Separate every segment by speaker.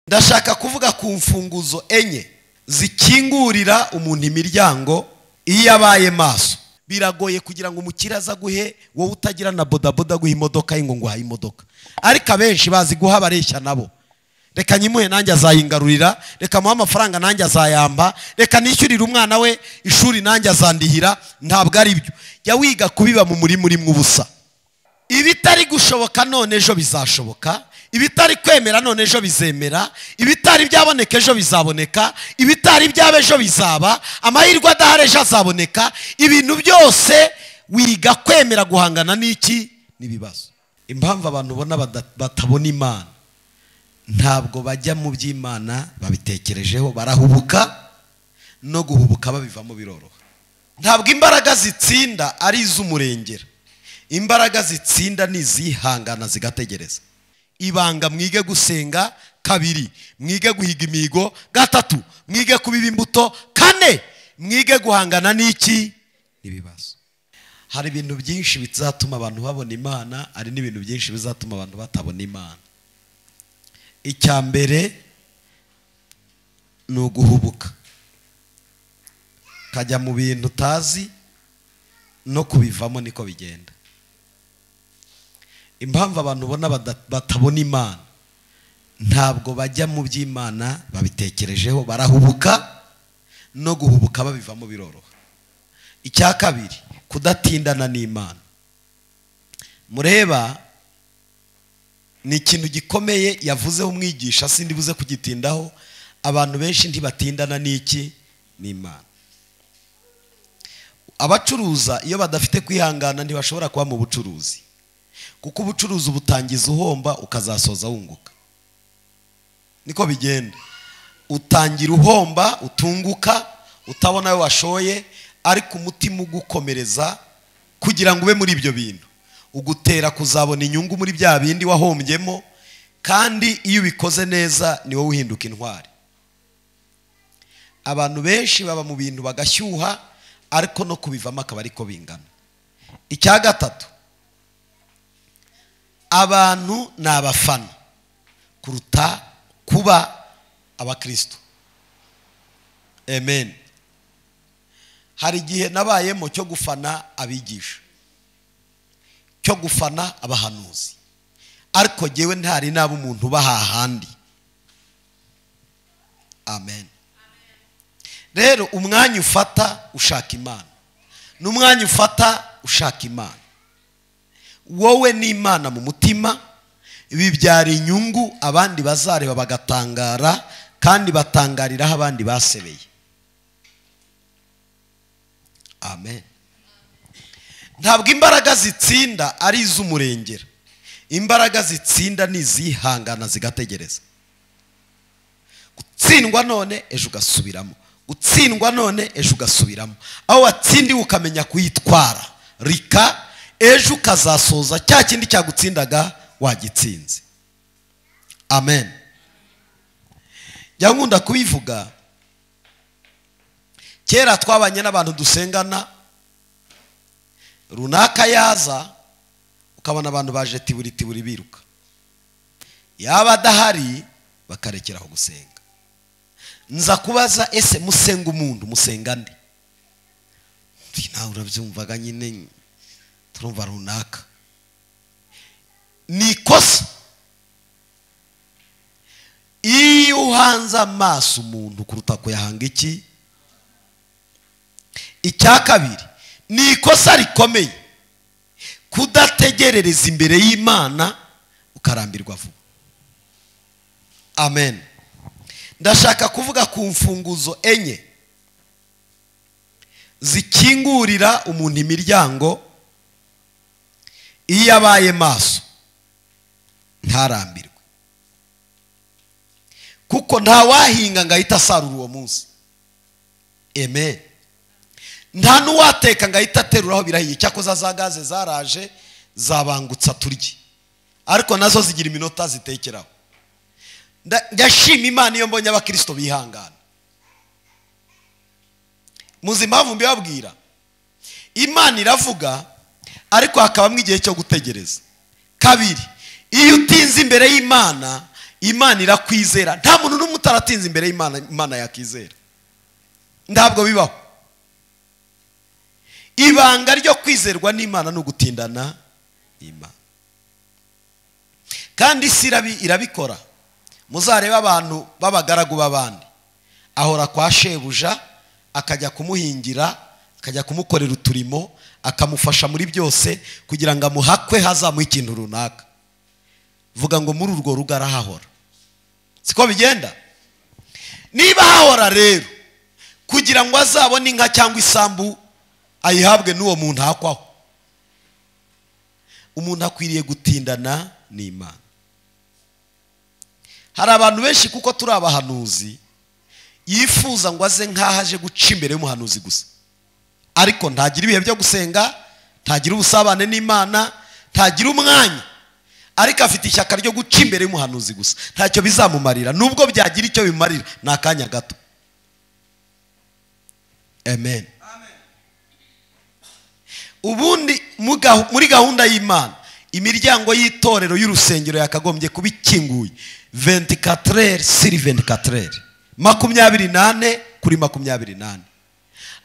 Speaker 1: Ndashaka kuvuga ku mfunguzo enye zikingurira umuntu imiryango iyo abaye maso. Biragoye kugira ngo umukire aza guhe wowe utagira na bodaboda guha imodoka y'ingo ngo uhaye imodoka, ariko abenshi bazi guha bareshya nabo. Reka nyimuhe nanjye azayingarurira, reka muhe amafaranga nanjye azayamba, reka nishyurire umwana we ishuri nanjye azandihira. Ntabwo ari byo. Jya wiga kubiba mu murima urimo ubusa. Ibitari gushoboka none ejo bizashoboka, ibitari kwemera none ejo bizemera, ibitari byaboneka ejo bizaboneka, ibitari byaba ejo bizaba, amahirwe adahari ejo azaboneka. Ibintu byose wiga kwemera guhangana n'iki n'ibibazo. Impamvu abantu ubona batabona Imana, ntabwo bajya mu by'Imana babitekerejeho, barahubuka, no guhubuka babivamo biroroha. Ntabwo imbaraga zitsinda ari iz'umurengera, imbaraga zitsinda ni izihangana zigategereza. Ibanga mwige gusenga, kabiri mwige guhiga imihigo, gatatu mwige kubiba imbuto, kane mwige guhangana n'iki n'ibibazo. Hari ibintu byinshi bizatuma abantu babona Imana, hari n'ibintu byinshi bizatuma abantu batabona Imana. Icya mbere ni uguhubuka, kajya mu bintu utazi no kubivamo niko bigenda. Impamvu abantu ubona batabona Imana, ntabwo bajya mu by'Imana babitekerejeho, barahubuka, no guhubuka babivamo biroroha. Icya kabiri, kudatindana n'Imana. Mureba ni ikintu gikomeye yavuzeho umwigisha, sindi buze kugitindaho. Abantu benshi ntibatindana n'iki n'Imana. Abacuruza iyo badafite kwihangana ntibashobora kuba mu bucuruzi, kuko ubucuruzi ubutangiza uhomba ukazasoza wunguka. Niko bigenda, utangira uhomba utunguka utabona ayo washoye, ariko umutima ugukomereza kugira ngo ube muri ibyo bintu, ugutera kuzabona inyungu muri bya bindi wahombyemo. Kandi iyo ubikoze neza ni wowe uhinduka intwari. Abantu benshi baba mu bintu bagashyuha, ariko no kubivamo akaba ariko bingana. Icya gatatu, abantu ni abafana kuruta kuba abakristo. Amen. Hari igihe nabayemo cyo gufana abigisha, cyo gufana abahanuzi, ariko jyewe ntari naba umuntu bahahandi. Amen. Rero umwanya ufata ushaka Imana, n'umwanya ufata ushaka Imana, wowe n'Imana mu mutima, bibyara inyungu abandi bazareba bagatangara, kandi batangariraho abandi basebeye. Amen. Ntabwo imbaraga zitsinda ari iz'umurengera, imbaraga zitsinda ni izihangana zigategereza. Gutsindwa none ejo ugasubiramo, gutsindwa none ejo ugasubiramo, aho watsindiwe ukamenya kuyitwara rika, ejo ukazasoza cya kindi cyagutsindaga wagitsinze. Amen. Njya nkunda kubivuga, kera twabanye n'abantu dusengana, runaka yaza ukabona abantu baje tiburi tiburi biruka, yaba adahari bakarekeraho gusenga. Nza kubaza, ese musenga umuntu musenga nde? Nawe urabyumvaga nyine, turumva runaka. Ni ikosa iyo uhanze amaso umuntu kuruta kuyahanga iki. Icya kabiri, ni ikosa rikomeye kudategerereza imbere y'Imana ukarambirwa vuba. Amen. Ndashaka kuvuga ku mfunguzo enye zikingurira umuntu imiryango iyo abaye maso ntarambirwe, kuko nta wahinga ngo ahite asarura uwo munsi. Amen. Nta n'uwateka ngo ahite ateruraho birahiye. Cyakoze za gaze zaraje zabangutsa turye, ariko nazo zigira iminota zitekeraho. Ndashima Imana iyo mbonye abakristo bihangana. Muzi impamvu mbibabwira? Imana iravuga, ariko hakabamo igihe cyo gutegereza. Kabiri, iyo utinze imbere y'Imana, Imana irakwizera. Nta muntu n'umwe utaratinze imbere y'Imana Imana yakizera, ntabwo bibaho. Ibanga ryo kwizerwa n'Imana ni ugutindana Imana. Kandi isi irabikora. Muzareba abantu b'abagaragu b'abandi, ahora kwa shebuja, akajya kumuhingira, akajya kumukorera uturimo, akamufasha muri byose kugira ngo amuhakwe hazamuhe ikintu runaka. Vuga ngo muri urwo rugo arahahora. Siko bigenda? Niba hahora rero kugira ngo azabone inka cyangwa isambu ayihabwe n'uwo muntu hakwaho, umuntu akwiriye gutindana n'Imana. Hari abantu benshi kuko turi abahanuzi yifuza ngo aze nkaho aje guca imbere y'umuhanuzi gusa, ariko ntagira ibihe byo gusenga, ntagira ubusabane n'Imana, ntagira umwanya, ariko afite ishyaka ryo guca imbere y'umuhanuzi gusa. Ntacyo bizamumarira, nubwo byagira icyo bimarira ni akanya gato. Amen. Ubundi muri gahunda y'Imana, imiryango y'itorero y'urusengero yakagombye kuba ikinguye 24 sur 24, 24 kuri 24.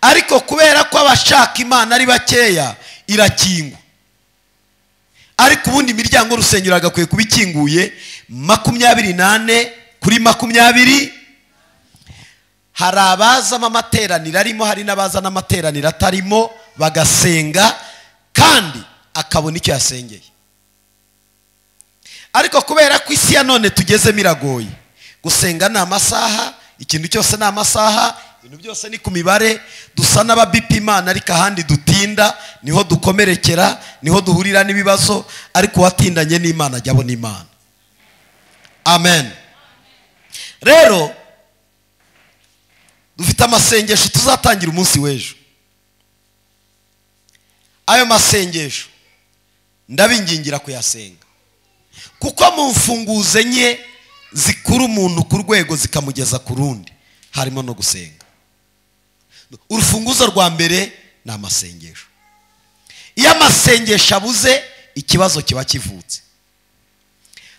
Speaker 1: Ariko kubera ko abashaka Imana ari bakeya, irakingwa. Ariko ubundi imiryango y'urusengero yagakwiye kuba ikinguye 24 kuri 20. Hari abazamo amateraniro arimo, hari n'abaza n'amateraniro atarimo, bagasenga kandi akabona icyo yasengeye. Ariko kubera ko isi ya none tugezemo iragoye, gusenga ni amasaha, ikintu cyose ni amasaha, ibintu byose ni ku mibare, dusa n'ababipa Imana, ariko ahandi dutinda niho dukomerekera, niho duhurira n'ibibazo. Ariko uwatindanye n'Imana ajya abona Imana. Amen. Rero dufite amasengesho tuzatangira umunsi w'ejo. Ayo masengesho ndabingingira kuyasenga, kuko mu mfunguzo enye zikura umuntu ku rwego zikamugeza ku rundi harimo no gusenga. Urufunguzo rwa mbere ni amasengesho. Iyo amasengesho abuze, ikibazo kiba kivutse.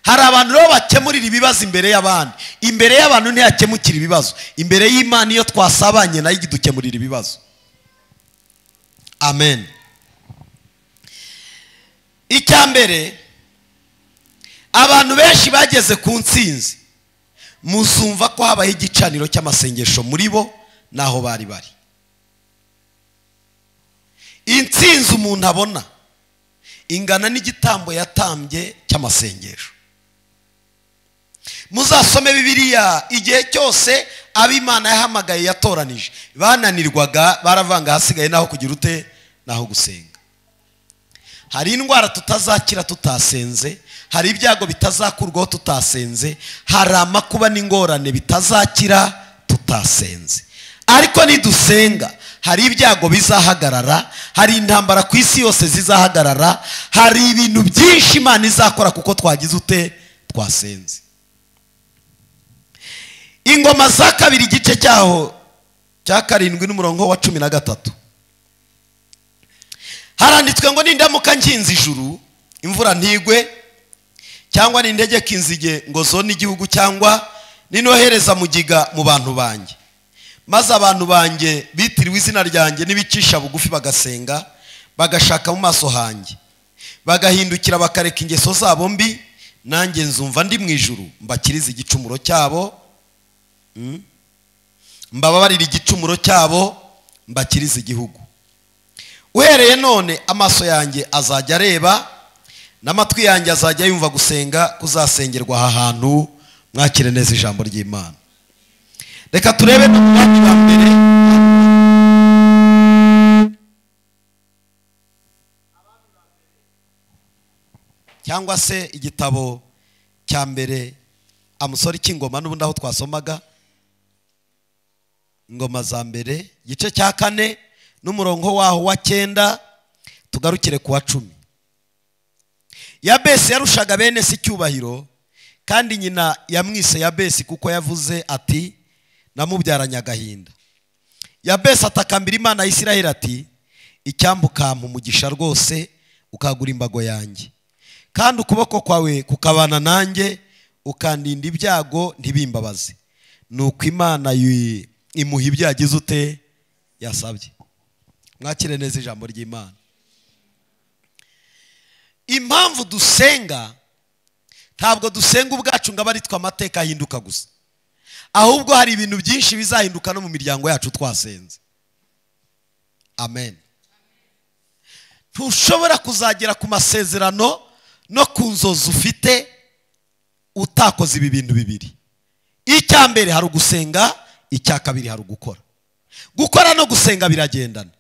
Speaker 1: Hari abantu rero bakemurira ibibazo imbere y'abandi. Imbere y'abantu ntiyakemukira ibibazo, imbere y'Imana iyo twasabanye nayo idukemurira ibibazo. Amen. Icya mbere, abantu benshi bageze ku ntsinzi muzumva ko habaho igicaniro cy'amasengesho muri bo naho bari bari. Intsinzi umuntu abona ingana n'igitambo yatambye cy'amasengesho. Muzasome Bibiliya, igihe cyose ab'Imana yahamagaye yatoranije bananirwaga, baravanga hasigaye naho kugira ute, naho gusenga. Hari indwara tutazakira tutasenze, hari ibyago bitazakurwaho tutasenze, hari amakuba n'ingorane bitazakira tutasenze. Ariko nidusenga hari ibyago bizahagarara, hari intambara ku isi yose zizahagarara, hari ibintu byinshi Imana izakora kuko twagize ute, twasenze. Ingoma za kabiri igice cyaho cya 7 n'umurongo wa 13, haranditswe ngo nindamuka nkinze ijuru imvura ntigwe, cyangwa nintegeka inzige ngo zone igihugu, cyangwa ninohereza mugiga mu bantu banjye, maze abantu banjye bitiriwe izina ryanjye n'ibicisha bugufi bagasenga, bagashaka mu maso hanjye, bagahindukira bakareka ingeso zabo mbi, nanjye nzumva ndi mu ijuru mbakirize igicumuro cyabo, mbababarira igicumuro cyabo, mbakirize igihugu. Uhereye none amaso yanjye azajya areba, n'amatwi yanjye azajya yumva gusenga kuzasengerwa aha hantu. Mwakire neza ijambo ry'Imana. Reka turebe no mu bami ba mbere. Cyangwa se igitabo cya mbere amusori cy'ingoma, n'ubundi aho twasomaga ingoma za mbere igice cya 4 n'umurongo waho wa 9, tugarukire ku wa 10. Yabesi yarushaga bene se icyubahiro, kandi nyina yamwise Yabesi kuko yavuze ati namubyaranye agahinda. Yabesi atakambira Imana ya Isiraheli ati icyambu kampa umugisha rwose ukagura imbago yanjye, kandi ukuboko kwawe kukabana nanjye, ukandinda ibyago ntibimbabaze. Nuko Imana imuha ibyo yagize ute yasabye. Mwakire neza ijambo ry'Imana. Impamvu dusenga, ntabwo dusenga ubwacu ngo abe twa amateka ahinduka gusa, ahubwo hari ibintu byinshi bizahinduka no mu miryango yacu twasenze. Amen. Ntushobora kuzagera ku masezerano no ku nzozi ufite utakoze ibi bintu bibiri. Icya mbere hari ugusenga, icya kabiri hari ugukora. Gukora no gusenga biragendana,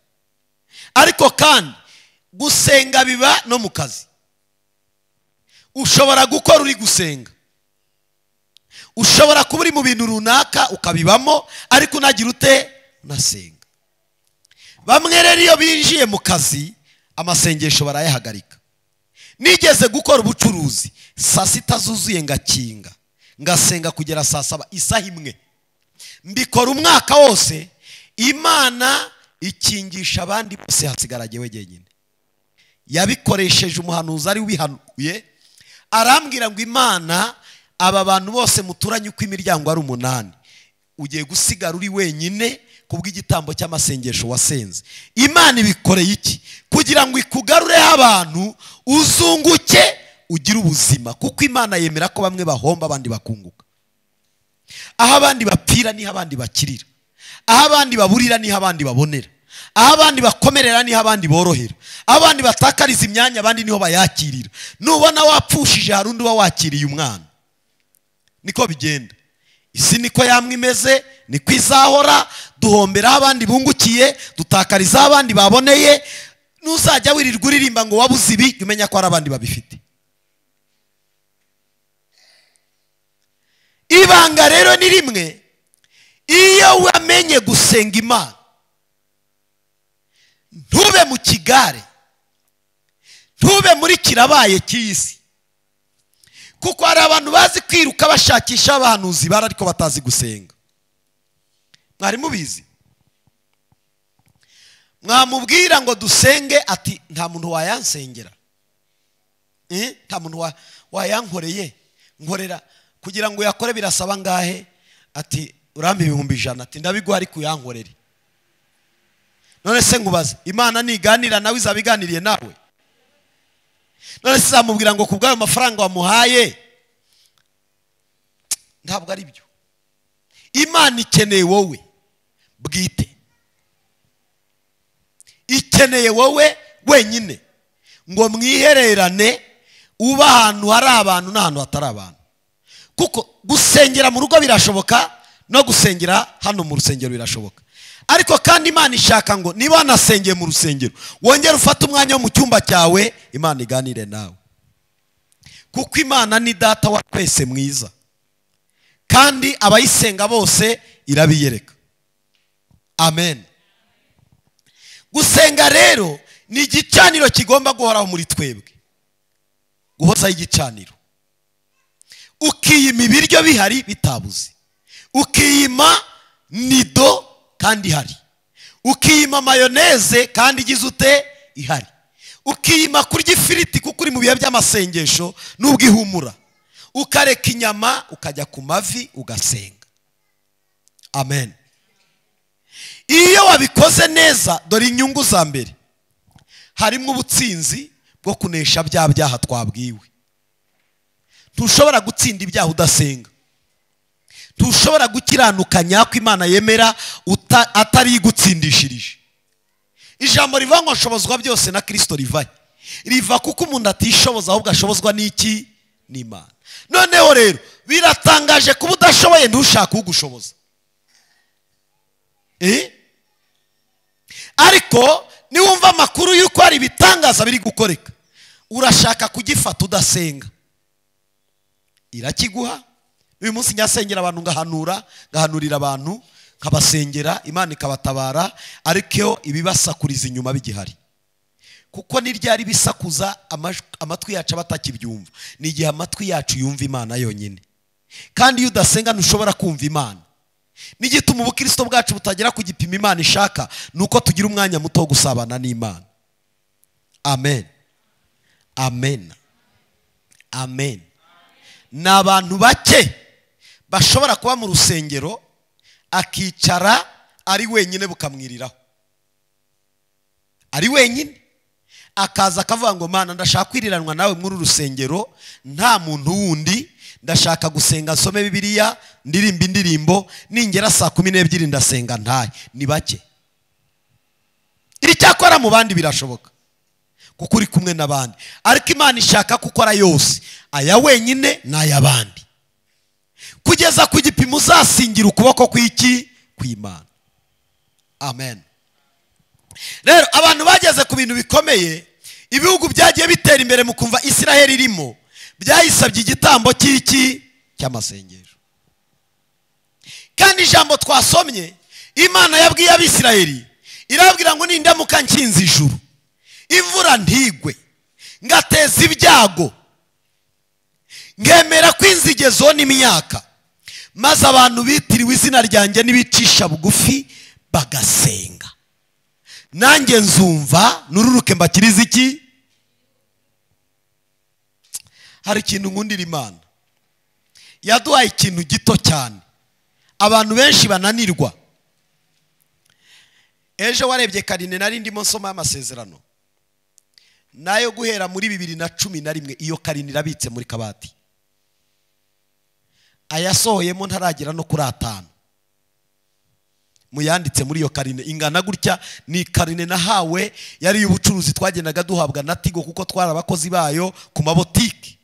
Speaker 1: ariko kandi gusenga biba no mu kazi. Ushobora gukora uri gusenga, ushobora kuba uri mu bintu runaka ukabibamo, ariko unagira ute unasenga. Bamwe rero iyo binjiye mu kazi amasengesho barayahagarika. Nigeze gukora ubucuruzi saa sita zuzuye ngakinga ngasenga kugera saa saba, isaha imwe. Mbikora umwaka wose, Imana ikingisha abandi bose hasigara jyewe jyenyine. Yabikoresheje umuhanuzi ari wihanuye, arambwira ngo Imana aba bantu bose muturanye uko imiryango ari 8, ugiye gusigara uri wenyine kubw'igitambo cy'amasengesho wasenze. Imana ibikoreye iki? Kugira ngo ikugarureho abantu, uzunguke ugire ubuzima, kuko Imana yemera ko bamwe bahomba abandi bakunguka. Aho abandi bapfira niho abandi bakirira, aho abandi baburira niho abandi babonera, aho abandi bakomerera niho abandi borohera, aho abandi batakariza imyanya abandi niho bayakirira. Nubona wapfushije hari undi uba wakiriye umwana. Niko bigenda. Isi niko yamwe imeze, niko izahora. Duhombera abandi bungukiye, dutakariza abandi baboneye. Nuzajya wirirwa uririmba ngo wabuze ibi, umenya ko hari abandi babifite. Ibanga rero ni rimwe, iyo wamenye gusenga Imana, ntube mu kigare, ntube muri kirabaye cy'isi. Kuko hari abantu bazi kwiruka bashakisha abahanuzi bara, ariko batazi gusenga. Mwari mubizi? Mwamubwira ngo dusenge, ati nta muntu wayansengera, nta muntu wayankoreye, nkorera kugira ngo yakore birasaba ngahe? Ati urampa 100,000, ati ndabiguha ariko uyankorere. None se nkubaze, Imana niganira nawe izabiganiriye nawe? None se zamubwira ngo kubw'ayo mafaranga wamuhaye? Ntabwo ari byo. Imana ikeneye wowe bwite, ikeneye wowe wenyine ngo mwihererane, uba ahantu hari abantu n'ahantu hatari abantu. Kuko gusengera mu rugo birashoboka, no gusengera hano mu rusengero birashoboka. Ariko kandi Imana ishaka ngo niba wanasengeye mu rusengero, wongere ufate umwanya wo mu cyumba cyawe, Imana iganire nawe. Kuko Imana ni data wa twese mwiza, kandi abayisenga bose irabiyereka. Amen. Gusenga rero ni igicaniro kigomba guhoraho muri twebwe. Guhozaho igicaniro, ukiyima ibiryo bihari bitabuze, ukiyima nido kandi ihari, ukiyima mayoneze kandi igize ute ihari, ukiyima kurya ifiriti kuko uri mu bihe by'amasengesho nubwo ihumura, ukareka inyama ukajya ku mavi ugasenga. Amen. Iyo wabikoze neza, dore inyungu za mbere harimo ubutsinzi bwo kunesha bya byaha twabwiwe. Ntushobora gutsinda ibyaha udasenga. Ntushobora gukiranuka nyako Imana yemera atari igutsindishirije. Ijambo riva ngo nshobozwa byose na Kristo rivaye, riva kuko umuntu atishoboza ahubwo ashobozwa n'iki? N'Imana. Noneho rero biratangaje kuba udashoboye ntushaka ugushoboza. Ariko niwumva amakuru y'uko hari ibitangaza biri gukoreka, urashaka kugifata udasenga, irakiguha. Uyu munsi nyasengera abantu, ngahanura, ngahanurira abantu, nkabasengera, Imana ikabatabara, ariko ibibasakuriza inyuma bigihari. Kuko ni ryari bisakuza amatwi yacu abatakibyumva? Ni igihe amatwi yacu yumva Imana yonyine. Kandi iyo udasenga ntushobora kumva Imana. N'igituma ubukristo bwacu butagera ku gipimo Imana ishaka, nuko tugira umwanya muto wo gusabana n'Imana. Amen. Amen. Amen. Ni abantu bake bashobora kuba mu rusengero akicara ari wenyine bukamwiriraho, ari wenyine akaza akavuga ngo Mana ndashaka kwiriranwa nawe muri rusengero, nta muntu wundi, ndashaka gusenga nsome Bibiliya, ndirimba indirimbo, ningera saa 12 ndasenga ntaye. Ni bake. Icyakora mu bandi birashoboka kuko uri kumwe n'abandi, ariko Imana ishaka gukora yose, aya wenyine n'ayabandi, kugeza ku gipimo uzasingira ukuboko kw'iki kw'Imana. Amen. Rero abantu bageze ku bintu bikomeye, ibihugu byagiye bitera imbere mu kumva Isiraheli irimo, byayisabye igitambo cy'iki cy'amasengesho. Kandi ijambo twasomye, Imana yabwiye Abisiraheli irabwira ngo nindamuka nkinze ijuru, imvura ntigwe, ngateza ibyago, ngemera kwinzige zona imyaka, maze abantu bitiriwe izina ryanjye n'ibicisha bugufi bagasenga, nanjye nzumva nururuke mbakirize iki. Hari ikintu nkundira Imana, yaduhaye ikintu gito cyane abantu benshi bananirwa. Ejo warebye karine nari ndimo nsoma y'amasezerano nayo guhera muri 2011, iyo karine irabitse muri kabati, ayasohoyemo ntaragera no kuri 5 muyanditse muri iyo karine ingana gutya. Ni karine nahawe yari y'ubucuruzi twagendaga duhabwa na Tigo kuko twari abakozi bayo ku mabotiki.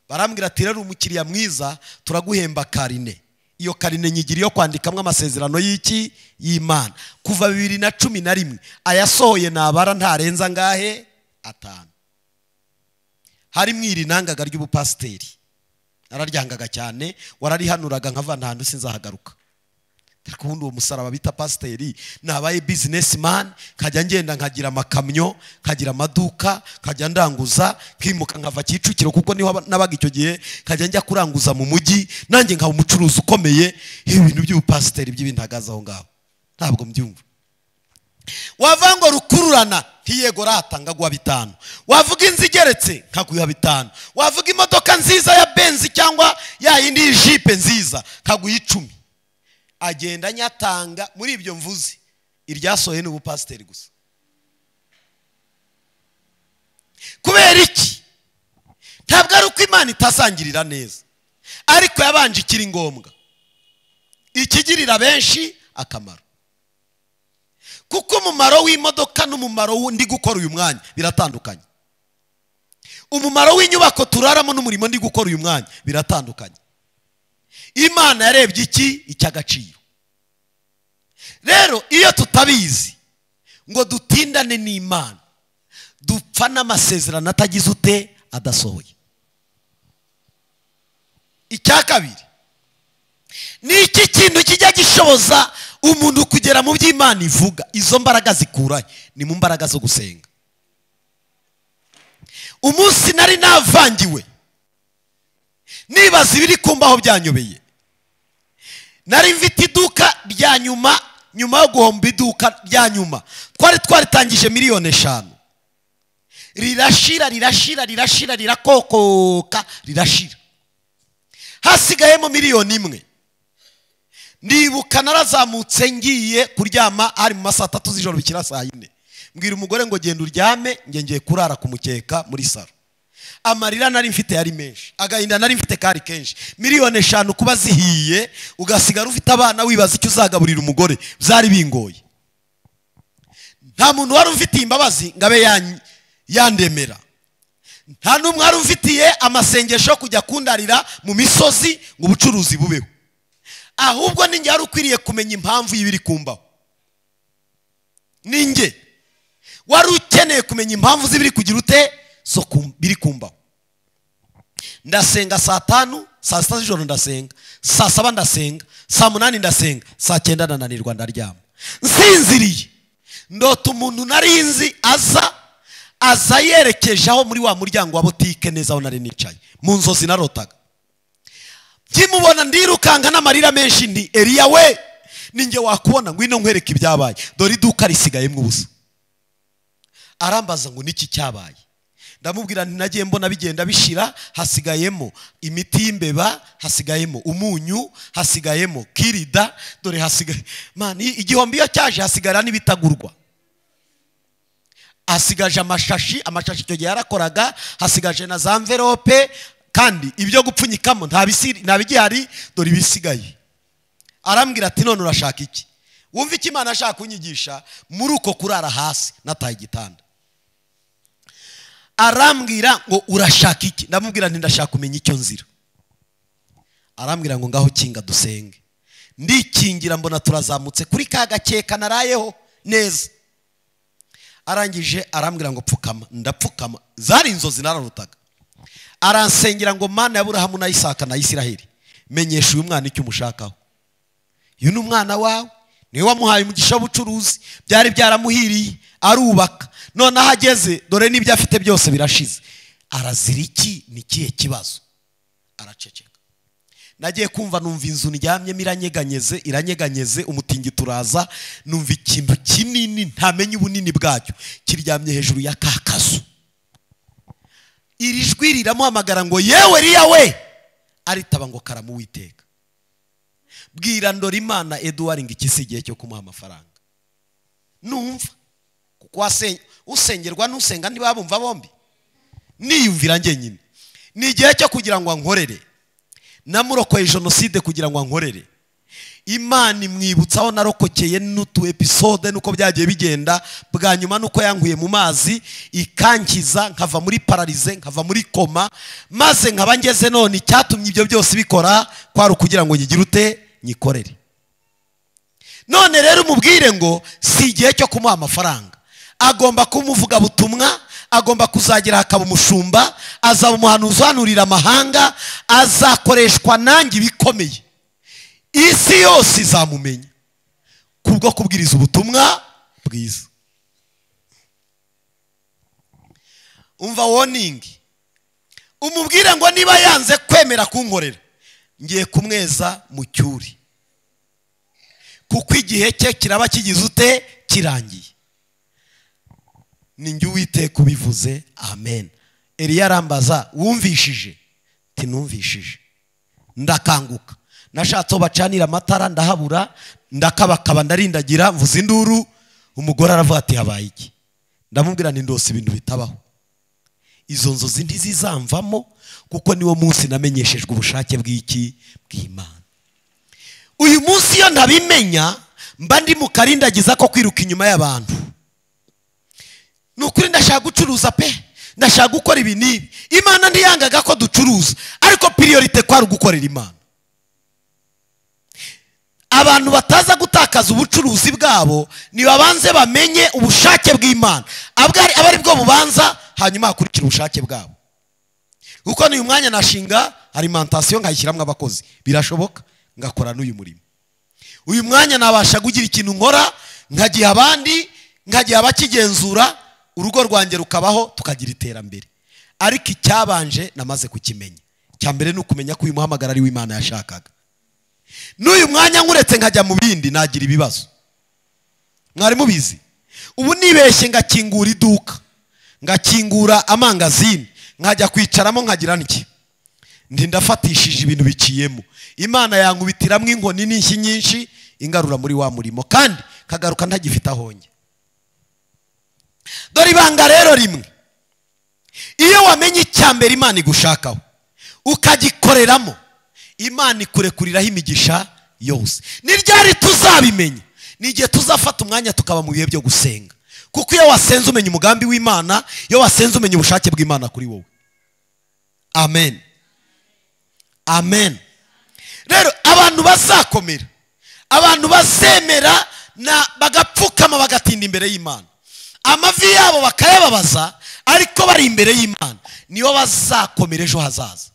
Speaker 1: Barambwira ati rero umukiriya mwiza turaguhemba karine. Iyo karine nyigira yo kwandikamwe amasezerano y'iki y'Imana kuva 2011, ayasohoye nabara ntarenza ngahe 5. Hari mwiri nangaga ry'ubupasiteri, nararyangaga cyane, wararihanuraga nkava nta sinzahagaruka. Ariko ubundi uwo musaraba bita pasiteri, nabaye businessman, nkajya ngenda nkagira amakamyo, nkagira amaduka, nkajya ndanguza, nkimuka nkava Kicukiro kuko niho nabaga icyo gihe, nkajya njya kuranguza mu mujyi, nanjye nkaba umucuruzi ukomeye. Ibintu by'ubupasiteri by'ibintagaza aho ngaho ntabwo mbyumva. Wavuga ngo rukururana ntiyego rata ngaguha 5, wavuga inzu igeretse nkaguha 5, wavuga imodoka nziza ya Benz cyangwa ya yindi jipe nziza nkaguha 10. Agenda nyatanga muri ibyo mvuze, iryasohoye n'ubupasiteri gusa. Kubera iki? Ntabwo ari uko Imana itasangirira neza, ariko yabanje ikiri ngombwa, ikigirira benshi akamaro. Kuko umumaro w'imodoka n'umumaro ndi gukora uyu mwanya biratandukanye. Umumaro w'inyubako turaramo n'umurimo ndi gukora uyu mwanya biratandukanye. Imana yarebye iki icy'agaciro. Rero iyo tutabizi ngo dutindane n'Imana, dupfa n'amasezerano atagize ute adasohoye. Icya kabiri, ni iki kintu kijya gishoboza umuntu kugera mu by'Imana ivuga? Izo mbaraga zikurahe? Ni mu mbaraga zo gusenga. Umunsi nari navangiwe, nibaza ibiri kumbaho byanyobeye, nari mfite iduka rya nyuma, nyuma yo guhomba iduka rya nyuma twari twaritangije miliyoni 5, rirashira rirashira rirashira rirakokoka rirashira, hasigayemo miliyoni 1. Ndibuka narazamutse ngiye kuryama, ari mu masaha 3 z'ijoro bikira saa 4, mbwira umugore ngo genda uryame, nge ngiye kurara ku mukeka muri saro. Amarira nari mfite yari menshi, agahinda nari mfite kari kenshi. Miliyoni 5 kuba zihiye ugasigara ufite abana wibaza icyo uzagaburira umugore, byari bingoye. Nta muntu wari ufitiye imbabazi ngabe yandemera, nta n'umwe wari ufitiye amasengesho kujya kundarira mu misozi ngo ubucuruzi bubeho. Ahubwo ninjye wari ukwiriye kumenya impamvu y'ibiri kumbaho, ninjye wari ukeneye kumenya impamvu z'ibiri kugira ute so biri kumbaho. Ndasenga saa 5, saa 6 z'ijoro ndasenga, saa 7 ndasenga, saa 8 ndasenga, saa 9 ndananirwa ndaryama. Nsinziriye ndota umuntu narinzi aza yerekeje aho muri wa muryango wa botike neza aho nari nicaye mu nzozi narotaga. Nkimubona ndirukanga n'amarira menshi, ndi Eliya we, ninjye wakubona, ngwino nkwereke ibyabaye, dore iduka risigayemwo ubusa. Arambaza ngo niki cyabaye? Ndamubwira nti nagiye mbona bigenda bishira, hasigayemo imiti y'imbeba, hasigayemo umunyu, hasigayemo kirida, dore hasigaye man igihombi iyo cyaje hasigara n'ibitagurwa. Hasigaje amashashi, amashashi icyo gihe yarakoraga, hasigaje na za envelope, kandi ibyo gupfunyikamo nta bigihari, dore ibisigaye. Arambwira ati none urashaka iki? Wumva iki Imana ashaka kunyigisha muri uko kurara hasi nataye igitanda. Arambwira ngo urashaka iki? Ndamubwira nti ndashaka kumenya icyo nzira. Arambwira ngo ngaho kinga dusenge. Ndikingira mbona turazamutse kuri ka gakeka narayeho neza. Arangije arambwira ngo pfukama, ndapfukama. Zari inzozi nararutaga. Aransengera ngo Mana ya Aburahamu na Isaka na Isiraheli, menyesha uyu mwana icyo umushakaho. Uyu ni umwana wawe, niwe wamuhaye umugisha w'ubucuruzi, byari byaramuhiriye, arubaka. None aho ageze dore n'ibyo afite byose birashize. Arazira iki? Ni kihe kibazo? Araceceka. Nagiye kumva numva inzu ndyamyemo iranyeganyeze, iranyeganyeze, umutingito uraza, numva ikintu kinini ntamenye ubunini bwacyo kiryamye hejuru ya kakazu. Iri jwi riramuhamagara ngo yewe Eliya we, aritaba ngo karamu Uwiteka. Bwira Ndorimana Edouard ngo iki si igihe cyo kumuha amafaranga. Numva kuko usengerwa n'usenga ntibabumva bombi. Niyumvira njye nyine. Ni igihe cyo kugira ngo ankorere. Namurokoye jenoside kugira ngo ankorere. Imana imwibutsaho narokokeye n'utu episode nuko byagiye bigenda, bwa nyuma nuko yankuye mu mazi ikankiza, nkava muri pararize, nkava muri koma, maze nkaba ngeze none. Icyatumye ibyo byose bikora kwari ukugira ngo nyigire ute, nyikorere. None rero umubwire ngo si igihe cyo kumuha amafaranga. Agomba kumuvuga butumwa, agomba kuzagera akaba umushumba, azaba umuhanuzi uhanurira amahanga, azakoreshwa nanjye ibikomeye. Isi yose izamumenya kubwo kubwiriza ubutumwa bwiza. Umva warning. Umubwire ngo niba yanze kwemera kunkorera, ngiye kumweza mu cyuri, kuko igihe cye kiraba kigize ute, kirangiye. Ni njye Uwiteka ubivuze, amen. Eliya arambaza wumvishije? Tinumvishije. Ndakanguka, nashatse bacanira amatara ndahabura, ndakabakaba, ndarindagira, mvuza induru. Umugore aravuga ati habaye iki? Ndamubwira nti ndose ibintu bitabaho. Izo nzozi ntizizamvamo, kuko niwo munsi namenyeshejwe ubushake bw'iki, bw'Imana. Uyu munsi iyo ntabimenya mba ndi mu karindagiza ko kwiruka inyuma y'abantu. Nukuri ndashaka gucuruza pe, ndashaka gukora ibi n'ibi. Imana ntiyangaga ko ducuruza, ariko priorite kwari ugukorera Imana. Abantu bataza gutakaza ubucuruzi bwabo nibabanze bamenye ubushake bw'Imana, abari bwo bubanza, hanyuma hakurikira ubushake bwabo. Kuko n'uyu mwanya nashinga alimentation nkayishyiramo abakozi, birashoboka ngakora n'uyu murimo. Uyu mwanya nabasha kugira ikintu nkora, nkagiha abandi, nkagiha abakigenzura, urugo rwanjye rukabaho, tukagira iterambere. Ariko icyabanje namaze kukimenya. Icya mbere ni ukumenya ko uyu muhamagara ari w'Imana yashakaga. N'uyu mwanya nkuretse nkajya mu bindi nagira ibibazo. Mwari mubizi? Ubu nibeshye ngakingura iduka, ngakingura amangazini, nkajya kwicaramo nkagira niki, ndi ndafatishije ibintu biciyemo. Imana yankubitiramwe inkoni n'inshyi nyinshi ingarura muri wa murimo, kandi kagaruka ntagifite ahonye. Dore ibanga rero rimwe, iyo wamenye icya mbere Imana igushakaho ukagikoreramo, Imana ikurekuriraho imigisha yose. Ni ryari tuzabimenya? Ni igihe tuzafata umwanya tukaba mu bihe byo gusenga. Kuko iyo wasenze umenya umugambi w'Imana, iyo wasenze umenya ubushake bw'Imana kuri wowe. Amen. Amen. Rero abantu bazakomera, abantu bazemera na bagapfukama bagatinda imbere y'Imana, amavi yabo bakayababaza ariko bari imbere y'Imana, niyo bazakomera ejo hazaza.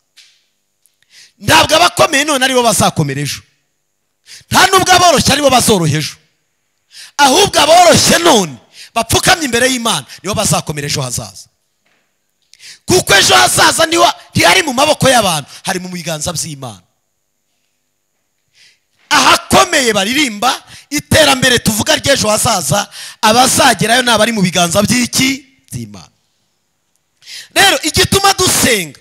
Speaker 1: Ntabwo abakomeye none aribo bazakomera ejo, nta nubwo aboroshye aribo bazoroha ejo, ahubwo aboroshye none bapfukamye imbere y'Imana nibo bazakomera ejo hazaza. Kuko ejo hazaza niho ntihari mu maboko y'abantu, hari mu biganza by'Imana. Ahakomeye baririmba iterambere tuvuga ry'ejo hazaza, abazagerayo nabari mu biganza by'iki, by'Imana. Rero igituma dusenga,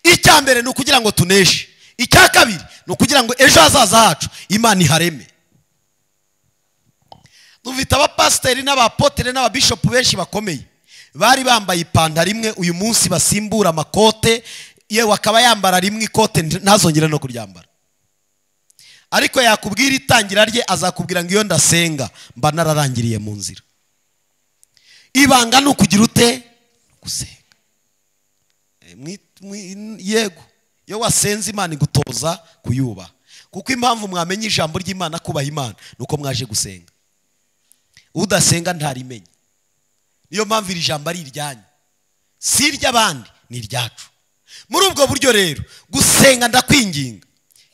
Speaker 1: icya mbere ni ukugira ngo tuneshe, icya kabiri ni ukugira ngo ejo hazaza hacu Imana ihareme. Dufite abapasiteri n'abapotere n'ababishopu benshi bakomeye bari bambaye ipantaro imwe, uyu munsi basimbura amakote, yewe akaba yambara rimwe ikote ntazongere no kuryambara. Ariko yakubwira itangira rye, azakubwira ngo iyo ndasenga mba nararangiriye mu nzira. Ibanga ni ukugira ute? Gusenga. Yego, iyo wasenze Imana igutoza kuyubaha. Kuko impamvu mwamenye ijambo ry'Imana kubaha Imana nuko mwaje gusenga. Udasenga ntarimenye. Niyo mpamvu iri jambo ari iryanyu, si iry'abandi, ni iryacu. Muri ubwo buryo rero gusenga ndakwinginga,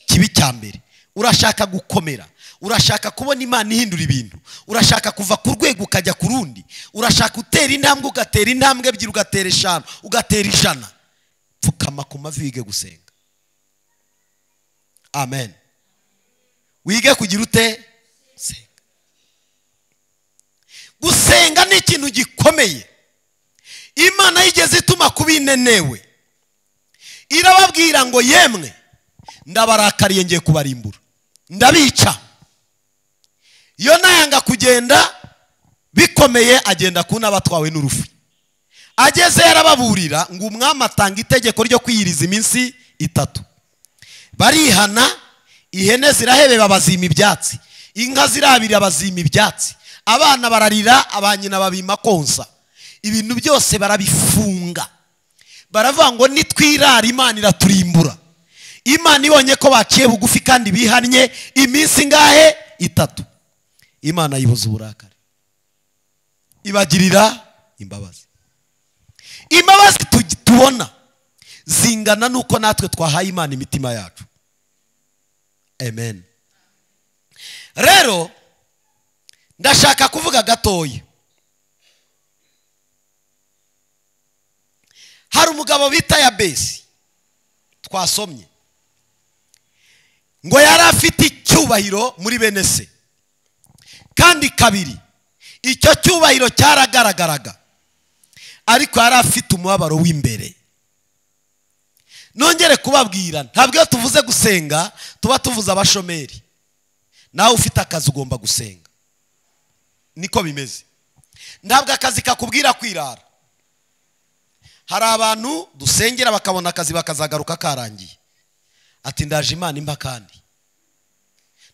Speaker 1: kibi cya mbere, urashaka gukomera, urashaka kubona Imana ihindura ibintu, urashaka kuva ku rwego ukajya ku rundi, urashaka utera intambwe ugatera intambwe ebyiri, ugatera eshanu, ugatera 100, pfukama ku mavi wige gusenga. Amen. Wige kugira ute? Gusenga. Gusenga ni ikintu gikomeye. Imana yigeze ituma kubinenewe, irababwira ngo yemwe ndabarakariye ngiye kubarimbura, ndabica. Yona yanga kugenda bikomeye, agenda kuna batwawe n'urufu. Ageze yarababurira ngo umwami atanga itegeko ryo kwiyiriza iminsi 3. Barihana, ihene zirahebeba bazima ibyatsi, inka zirabira bazima ibyatsi, abana bararira, abanyina babima konsa, ibintu byose barabifunga. Baravuga ngo nitwirara Imana iraturimbura. Imana ibonye ko baciye bugufi kandi bihannye iminsi ingahe? 3. Imana yibuza uburakari, ibagirira imbabazi. Imbabazi tubona zingana nuko natwe twahaye Imana imitima yacu. Amen. Rero ndashaka kuvuga gatoya. Hari umugabo bita Yabesi twasomye, ngo yari afite icyubahiro muri bene se, kandi kabiri icyo cyubahiro cyaragaragaraga, ariko yari afite umubabaro w'imbere. Nongere kubabwira, ntabwo iyo tuvuze gusenga tuba tuvuze abashomeri. Nawe ufite akazi ugomba gusenga, niko bimeze. Ntabwo akazi kakubwira kwirara. Hari abantu dusengera bakabona akazi bakazagaruka karangiye, ati ndaje Imana impa kandi.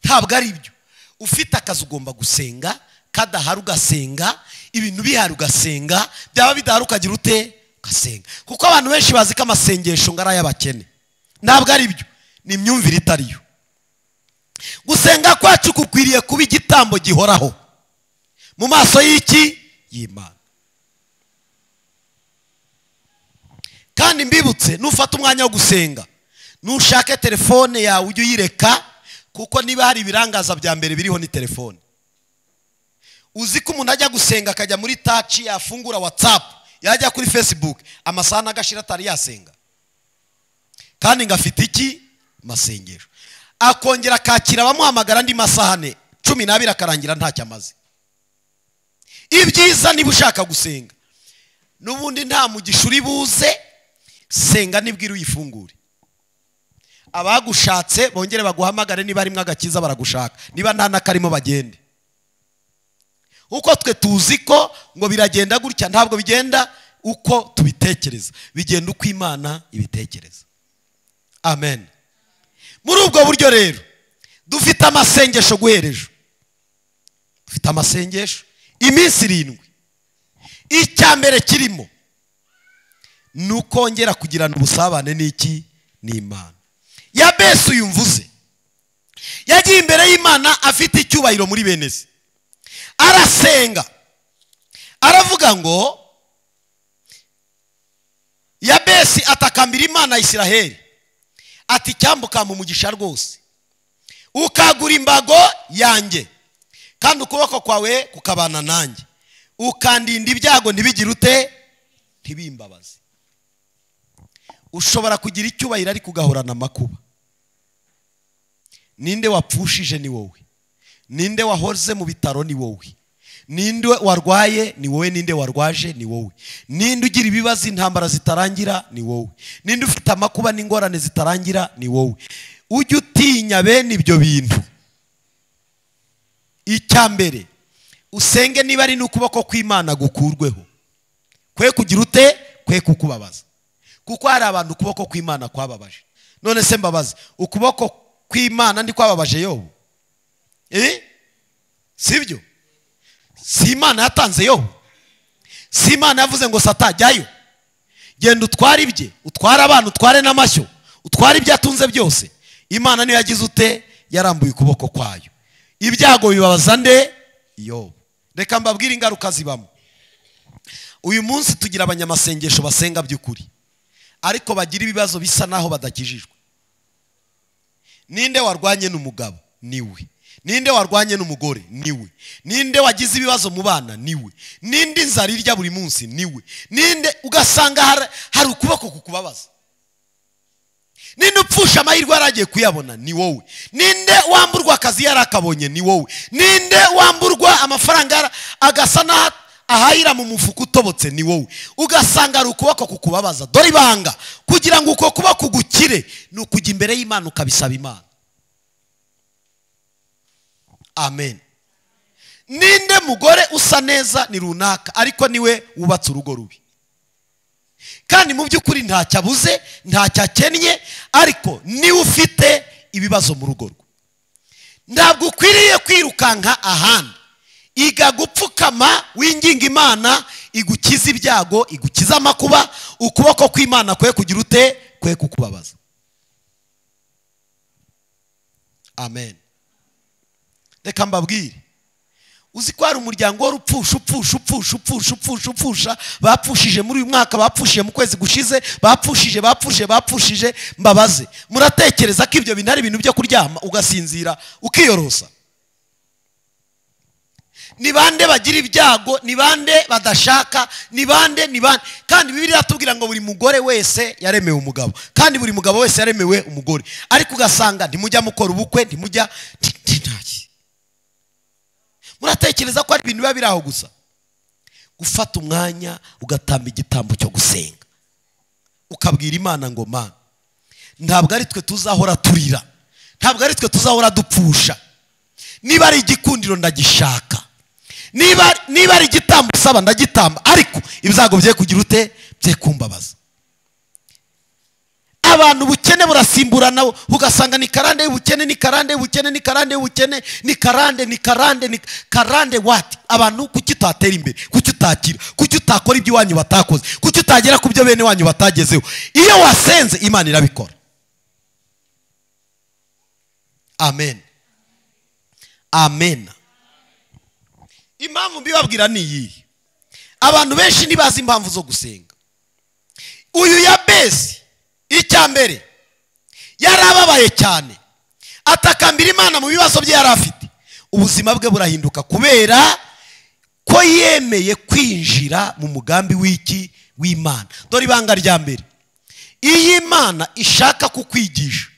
Speaker 1: Ntabwo ari ibyo. Ufite akazi ugomba gusenga, kadahari ugasenga, ibintu bihari ugasenga, byaba bidahari ukagira ute? Ugasenga. Kuko abantu benshi bazi ko amasengesho ngo ari ay'abakene. Ntabwo ari byo, ni imyumvire itariyo. Gusenga kwacu kukwiriye kuba igitambo gihoraho mu maso y'iki? Y'Imana. Kandi mbibutse, nufata umwanya wo gusenga, nushake telefone yawe ujye uyireka, kuko niba hari ibirangaza bya mbere biriho ni telefone. Uzi ko umuntu ajya gusenga akajya muri touch, yafungura WhatsApp, yajya kuri Facebook, amasaha n'agashira atari yasenga, kandi ngafite iki? Masengesho. Akongera akakira abamuhamagara andi masahane 12 akarangira ntacyo amaze. Ibyiza niba ushaka gusenga, nubundi nta mugisha uri buze, senga nibwira uyifungure. Abagushatse bongere baguhamagare, niba ari mwagakiza baragushaka, niba nta nakarimo bagende. Uko twe tuzi ko ngo biragenda gutya, ntabwo bigenda uko tubitekereza, bigenda uko Imana ibitekereza. Amen. Muri ubwo buryo rero dufite amasengesho guhereje, dufite amasengesho iminsi 7. Icya mbere kirimo nukongera kugirana ubusabane n'iki? N'Imana. Yabesi uyu mvuze yagiye imbere y'Imana afite icyubahiro muri bene se, arasenga aravuga ngo Yabesi atakambira Imana ya Isiraheli ati cyambuka mu mugisha rwose, ukagura imbago yanjye, kandi ukuboko kwawe kukabana nanjye, ukandinda ibyago ntibigire ute? Ntibimbabaze. Ushobora kugira icyubahiro ariko ugahorana amakuba. Ninde wapfushije? Ni wowe. Ninde wahoze mu bitaro? Ni wowe. Ninde warwaye? Ni wowe. Ninde warwaje? Ni wowe. Ninde ugira ibibazo intambara zitarangira? Ni wowe. Ninde ufite amakuba n'ingorane zitarangira? Ni wowe. Ujye utinya bene ibyo bintu. Icya mbere, usenge niba ari n'ukuboko kw'Imana gukurweho, kwe kugira ute? Kwe kukubabaza. Kuko hari abantu ukuboko kw'Imana kwababaje. None se mbabaze, ukuboko kw'Imana ndi kwababaje Yobu? Sibyo? Si Imana yatanze Yobu? Si Imana yavuze ngo satajyayo, genda utware ibye, utware abantu, utware n'amashyo, utware ibyo atunze byose? Imana niyo yagize ute? Yarambuye ukuboko kwayo. Ibyago bibabaza nde? Yobu. Reka mbabwire ingaruka zibamo. Uyu munsi tugira abanyamasengesho basenga by'ukuri, ariko bagira ibibazo bisa naho badakijijwe. Ninde warwanye n'umugabo? Niwe. Ninde warwanye n'umugore? Niwe. Ninde wagize ibibazo mu bana? Niwe. Ninde inzara irya buri munsi? Niwe. Ninde ugasanga hari ukuboko kukubabaza? Ninde upfusha amahirwe yaragiye kuyabona? Ni wowe. Ninde wamburwa akazi yarakabonye? Ni wowe. Ninde wamburwa amafaranga agasa naho ahayira mu mufuka utobotse? Ni wowe. Ugasanga hari ukuboko kukubabaza. Dore ibanga, kugira ngo uko kuboko gukire ni ukujya imbere y'Imana ukabisaba Imana. Amen. Ninde mugore usa neza? Ni runaka, ariko niwe wubatse urugo rubi. Kandi mu by'ukuri ntacyo abuze, ntacyo akennye, ariko niwe ufite ibibazo mu rugo rwe. Ntabwo ukwiriye kwirukanka ahandi. Iga gupfukama winginga Imana igukiza ibyago, igukiza amakuba. Ukuboko kw'Imana kwe kugira ute? Kwe kukubabaza. Amen. Reka mbabwire, uzi ko hari umuryango wari upfusha upfusha upfusha upfusha upfusha upfusha, bapfushije muri uyu mwaka, bapfushije mu kwezi gushize, bapfushije bapfushije bapfushije. Mbabaze, muratekereza ko ibyo bintu ari ibintu byo kuryama ugasinzira ukiyorosa? Ni bande bagira ibyago? Ni bande badashaka? Ni bande? Ni bande? Kandi Bibiliya iratubwira ngo buri mugore wese yaremewe umugabo, kandi buri mugabo wese yaremewe umugore. Ariko ugasanga ntimujya mukora ubukwe, ntimujya. Muratekereza ko ari ibintu biba biri aho gusa? Gufata umwanya ugatamba igitambo cyo gusenga, ukabwira Imana ngo Mana, ntabwo ari twe tuzahora turira, ntabwo ari twe tuzahora dupfusha. Niba ari igikundiro ndagishaka, niba ari igitambo usaba ndagitamba, ariko ibyago bye kugira ute? Bye kumbabaza. Abantu ubukene burasimburana, ugasanga ni karande y'ubukene, ni karande y'ubukene, ni karande y'ubukene, ni karande, ni karande, ni karande. What? Abantu kuki utatera imbere? Kuki utakira? Kuki utakora ibyo iwanyu batakoze? Kuki utagera ku byo bene wanyu batagezeho? Iyo wasenze Imana irabikora. Amen. Amen. Impamvu mbibabwira ni iyi: abantu benshi ntibazi impamvu zo gusenga. Uyu Yabesi, icya mbere, yarababaye cyane, atakambira Imana mu bibazo bye yari afite. Ubuzima bwe burahinduka kubera ko yemeye kwinjira mu mugambi w'iki? W'Imana. Dore ibanga rya mbere, iyo Imana ishaka kukwigisha,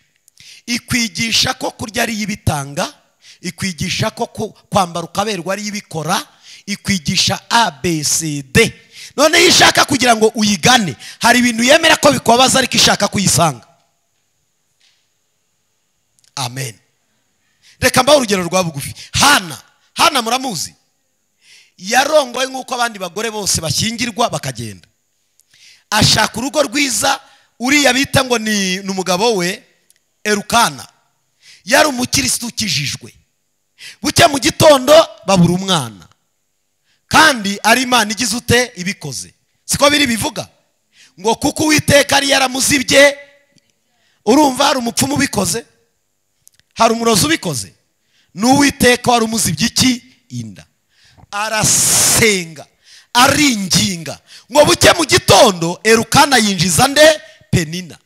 Speaker 1: ikwigisha ko kurya ari ibitanga, ikwigisha ko kwambara ukaberwa ari ibikora, ikwigisha A B C D. None iyo ishaka kugira ngo uyigane, hari ibintu yemera ko bikubabaza, ariko ishaka kuyisanga. Amen. Reka mbahe urugero rwa bugufi. Hana muramuzi, yarongoye nk'uko abandi bagore bose bashyingirwa bakagenda, ashaka urugo rwiza. Uriya bita ngo ni umugabo we Erukana, yari umukirisitu ukijijwe. Bucya mu gitondo babura umwana, kandi ari Imana igize ute? Ibikoze. Siko biri bivuga ngo kuko Uwiteka ari yaramuzibye. Urumva hari umupfumu ubikoze, hari umurozi ubikoze, n'Uwiteka wari umuzibye iki? Inda. Arasenga, aringinga, ngo bucye mu gitondo Erukana yinjiza nde? Penina.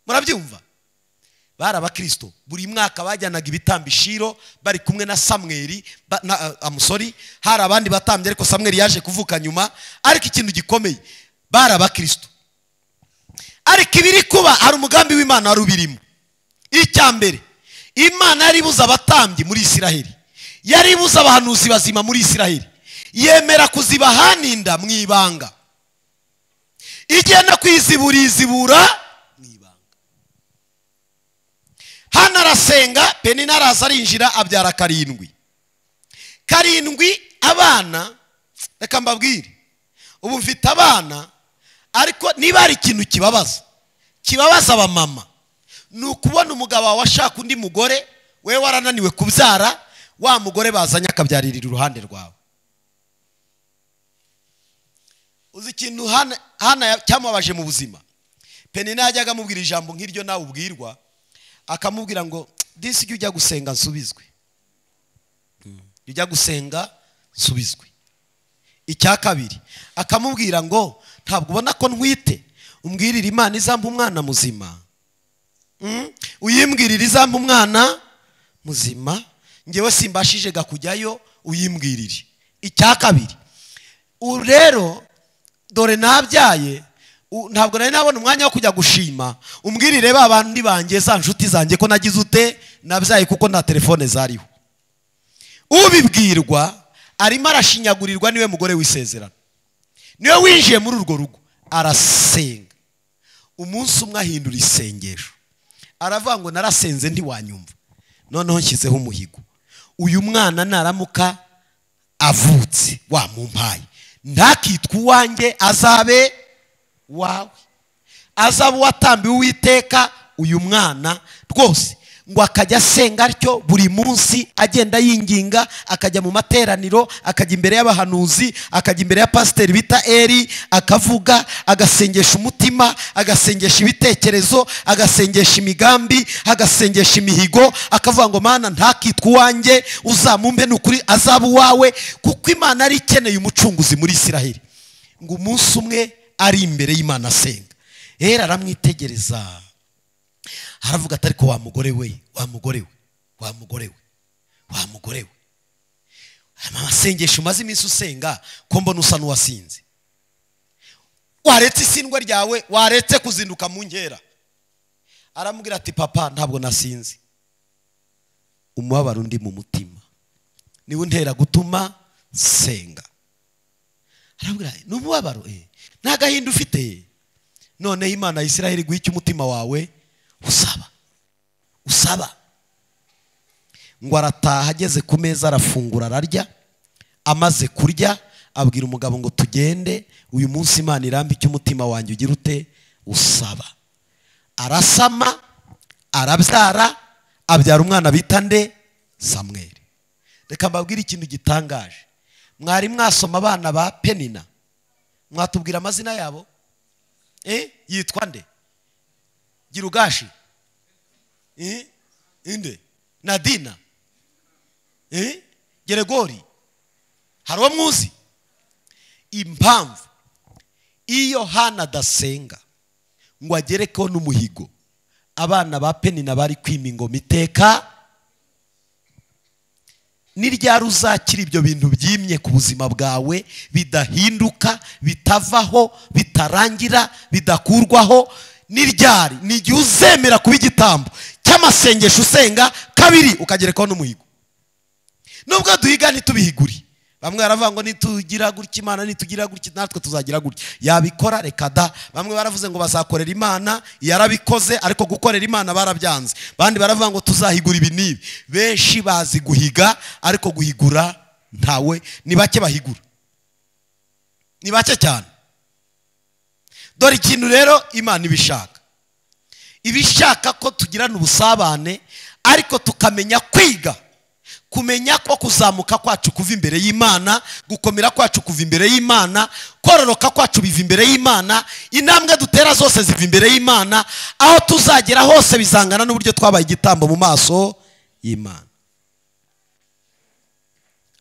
Speaker 1: Murabyumva? Bari abakristo, buri mwaka bajyanaga ibitambo Shilo bari kumwe na Samweli na amusori. Hari abandi batambye, ariko Samweli yaje kuvuka nyuma. Ariko ikintu gikomeye, bari abakristo. Ariko ibiri kuba hari umugambi w'Imana wari ubirimo. Icya mbere, Imana yari ibuze abatambyi muri Isiraheli. Yari ibuze abahanuzi bazima muri Isiraheli, yemera kuzibahaninda mu ibanga. Igenda kwizibura izibura mu ibanga. Hana arasenga, Penina araza arinjira abyara 7. 7 abana. Reka mbabwire, ubu mfite abana, ariko niba ari ikintu kibabaza, kibabaza abamama, ni ukubona umugabo wawe ashaka undi mugore, we warananiwe kubyara, wa mugore bazanye akabyaririra iruhande rwawe. Uzi ikintu Hana cyamubabaje mu buzima? Penina yajyaga amubwira ijambo nk'iryo nawe ubwirwa, akamubwira ngo disi ujya gusenga nsubizwe, ujya gusenga nsubizwe. Icya kabiri akamubwira ngo ntabwo ubona ko ntwite, umbwirira Imana izampa umwana muzima, uyimbwirira izampa umwana muzima, ngewe simbashije kujyayo, uyimbwirire. Icya kabiri, rero dore nabyaye, ntabwo nari nabona umwanya wo kujya gushima, umbwirire ba bandi banjye za nshuti zanjye ko nagize ute nabyaye, kuko nta telefone zariho. Ubibwirwa arimo arashinyagurirwa, niwe mugore w'isezerano, niwe winjiye muri urwo rugo. Arasenga umunsi umwe ahindura isengesho, aravuga ngo narasenze ntiwanyumva, noneho nshyizeho umuhigo, uyu mwana naramuka avutse wamumpaye, ntakitwa uwanjye, azabe wawe, azabe uwatambiwe Uwiteka. Uyu mwana rwose ngo akajya asenga atyo buri munsi, agenda yinginga, akajya mu materaniro, akajya imbere y'abahanuzi, akajya imbere ya pasiteri bita Eri, akavuga, agasengesha umutima, agasengesha ibitekerezo, agasengesha imigambi, agasengesha imihigo, akavuga ngo Mana ntakitwa uwanjye, uzamumpe n'ukuri azaba uwawe, kuko Imana ari ikeneye umucunguzi muri Isiraheli. Ngo umunsi umwe ari imbere y'Imana asenga, Eri aramwitegereza, aravuga ati ariko wa mugore we, wa mugore we, wa mugore we, wa mugore we, amasengesho umaze iminsi usenga ko mbona usa n'uwasinze, waretse isindwa ryawe, waretse kuzinduka mu nkera. Aramubwira ati papa ntabwo nasinze, umubabaro undi mu mutima niwe untera gutuma nsenga. Aramubwira ni umubabaro, nta gahinda ufite, noneho Imana ya Isiraheli iguha icyo umutima wawe usaba, usaba. Ngo arataha, ageze ku meza arafungura ararya. Amaze kurya abwira umugabo ngo tugende, uyu munsi Imana irambe icyo umutima wanjye ugira ute usaba. Arasama, arabyara, abyara umwana bita nde? Samweli. Reka mbabwire ikintu gitangaje. Mwari mwasoma abana ba Penina, mwatubwira amazina yabo? Yitwa nde? Girugashi, inde, Nadina, Geregori. Hari uwo muzi? Impamvu iyo Hana adasenga ngo agerekeho n'umuhigo, abana ba Penina bari kwima ingoma iteka. Ni ryari uzakira ibyo bintu byimye ku buzima bwawe, bidahinduka, bitavaho, bitarangira, bidakurwaho? Ni ryari? Ni igihe uzemera kuba igitambo cy'amasengesho usenga kabiri ukagerekaho n'umuhigo. Nubwo duhiga ntitubihigure, bamwe baravuga ngo nitugira gutya Imana, nitugira gutya natwe tuzagira gutya, yabikora reka da. Bamwe baravuze ngo bazakorera Imana, yarabikoze, ariko gukorera Imana barabyanze. Bandi baravuga ngo tuzahigura ibi n'ibi. Benshi bazi guhiga, ariko guhigura ntawe, ni bake bahigura, ni bake cyane. Dore ikintu rero Imana ibishaka, ibishaka ko tugirana ubusabane, ariko tukamenya kwiga, kumenya ko kuzamuka kwacu kuva imbere y'Imana, gukomera kwacu kuva imbere y'Imana, kororoka kwacu biva imbere y'Imana, intambwe dutera zose ziva imbere y'Imana, aho tuzagera hose bizangana n'uburyo twabaye igitambo mu maso y'Imana.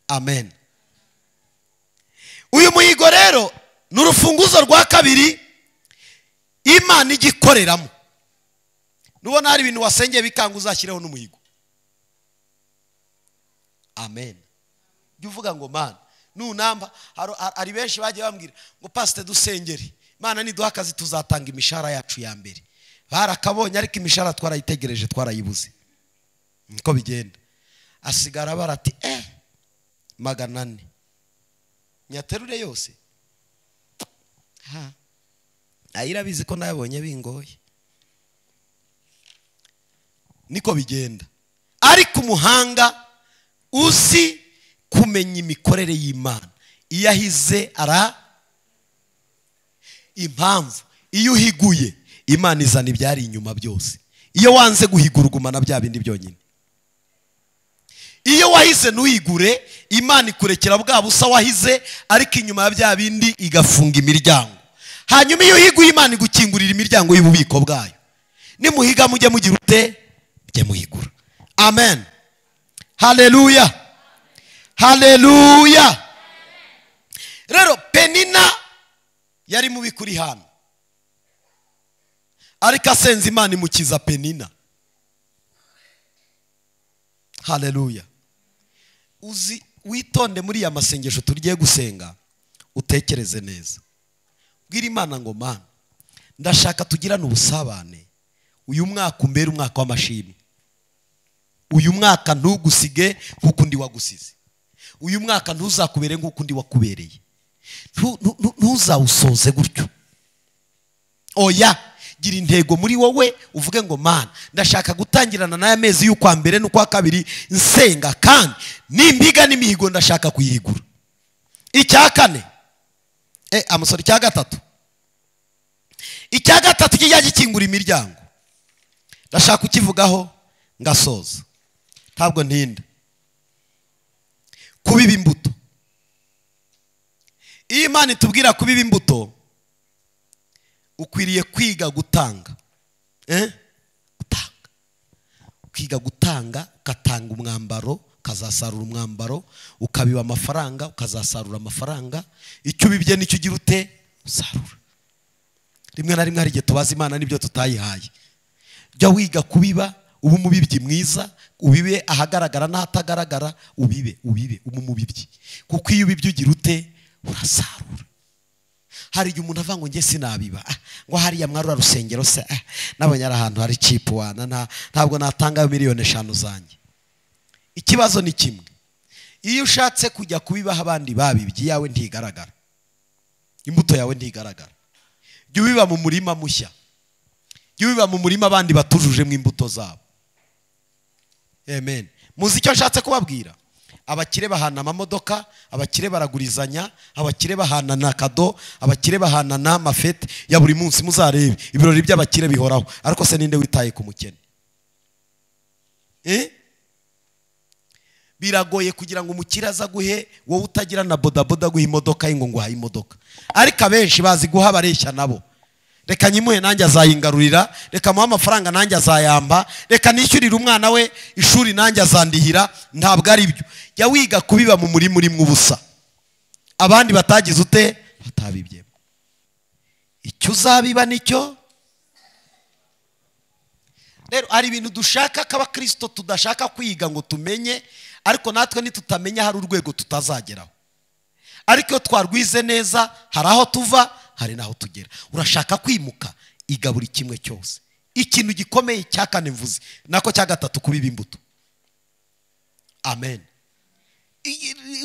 Speaker 1: Amen. Uyu muhigo rero ni urufunguzo rwa kabiri Imana igikoreramo. Nubona hari ibintu wasengeye bikanga, uzashyireho n'umuhigo. Amen. Jya uvuga ngo Mana nunamba. Hari benshi bagiye bambwira ngo pasite dusengere, Imana niduha akazi tuzatanga imishahara yacu ya mbere. Barakabonye, ariko imishahara twarayitegereje twarayibuze. Niko bigenda. Asigara barati 400. Nyaterure yose. Ha. Ayirabizi ko nayabonye bingoye. Niko bigenda. Ariko umuhanga uzi kumenya imikorere y'Imana, iyo ahize ara impamvu. Iyo uhiguye Imana izana ibyari inyuma byose. Iyo wanze guhigura ugumana bya bindi byonyine. Iyo wahize ntuhigure, Imana ikurekera bwa busa wahize, ariko inyuma ya bya bindi igafunga imiryango. Hanyuma iyo uhiguye Imana igukingurira imiryango y'ububiko bwayo. Nimuhiga mujye mugira ute? Mujye muhigura. Amen. Haleluya. Haleluya. Rero Penina yari mubi kuri Hana, ariko asenze Imana imukiza Penina. Haleluya. Uzi witonde muri ya masengesho tugiye gusenga, utekereze neza. Bwira Imana ngo Mana, ndashaka tugirane ubusabane. Uyu mwaka umbere umwaka w'amashimwe. Uyu mwaka ntugusige nkuko undi wagusize. Uyu mwaka ntuzakubere nkuko undi wakubereye. Ntuzawusoze gutyo. Oya, gira intego muri wowe uvuge ngo Mana, ndashaka gutangirana n'aya mezi y'ukwa mbere n'ukwa kabiri nsenga, kandi nimbiga n'imihigo ndashaka kuyihigura. Icya kane, amusore, icya gatatu. Icya gatatu kijya gikingura imiryango. Ndashaka kukivugaho ngasoza. Ntabwo ntinda. Kubiba imbuto. Iyo Imana itubwira kubiba imbuto, ukwiriye kwiga gutanga. Gutanga. Kwiga gutanga, ugatanga umwambaro, ukazasarura umwambaro, ukabiba amafaranga, ukazasarura amafaranga. Icyo ubibye nicyo ugira ute? Usarura. Rimwe na rimwe hari igihe tubaza Imana n'ibyo tutayihaye. Jya wiga kubiba, uba umubibyi mwiza, ubibe ahagaragara n'ahatagaragara, ubibe, ubibe, uba umubibyi. Kuko iyo ubibye ugira ute? Urasarura. Hari igihe umuntu avuga ngo njye sinabiba, ngo hariya mwarura rusengero se, nabonye ari ahantu hari cheap wana, ntabwo natanga 5 miliyoni zanjye. Ikibazo ni kimwe. Iyo ushatse kujya kubibaha abandi babibye, yawe ntigaragara. Imbuto yawe ntigaragara. Jya ubiba mu murima mushya. Jya ubiba mu murima abandi batujujemo imbuto zabo. Amen. Muzi icyo nshatse kubabwira? Abakire bahana amamodoka, abakire baragurizanya, abakire bahanana kado, abakire bahanana amafete ya buri munsi. Muzarebe ibirori by'abakire bihoraho, ariko se ninde witaye ku mukene? Biragoye kugira ngo umukire aza guhe wowe utagira na bodaboda guha imodoka ngo nguhaye imodoka. Ariko abenshi bazi guha bareshya nabo. Reka nyimuhe nanjye azayingarurira, reka muhe amafaranga nanjye azayamba, reka nishyurire umwana we ishuri nanjye azandihira. Ntabwo ari byo. Jya wiga kubiba mu murima urimo ubusa, abandi batagize ute? Batabibyemo. Icyo uzabiba nicyo. Rero hari ibintu dushaka k'abakristo tudashaka kwiga ngo tumenye, ariko natwe nitutamenya hari urwego tutazageraho. Ariko iyo twarwize neza hari aho tuva, hari naho tugera. Urashaka kwimuka, iga buri kimwe cyose. Ikintu gikomeye cya kane mvuze, nako cya gatatu, kubiba imbuto. Amen.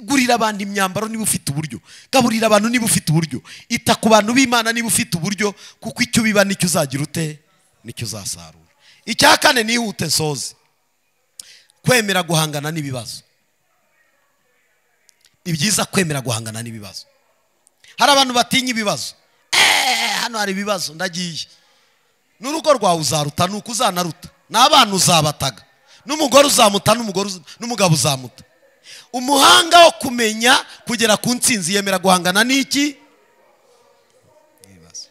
Speaker 1: Gurira abantu imyambaro niba ufite uburyo, gaburira abantu niba ufite uburyo, ita ku bantu b'Imana niba ufite uburyo, kuko icyo ubiba nicyo uzagira ute? Nicyo uzasarura. Icya kane nihute nsoze, kwemera guhangana n'ibibazo. Ni byiza kwemera guhangana n'ibibazo. Hari abantu batinya ibibazo. Hano hari ibibazo ndagiye. N'urugo rwawe uzaruta, nuko uzanaruta, n'abana uzabataga, n'umugore uzamuta, n'umugabo uzamuta. Umuhanga wo kumenya kugera ku ntsinzi yemera guhangana n'iki? Ibibazo.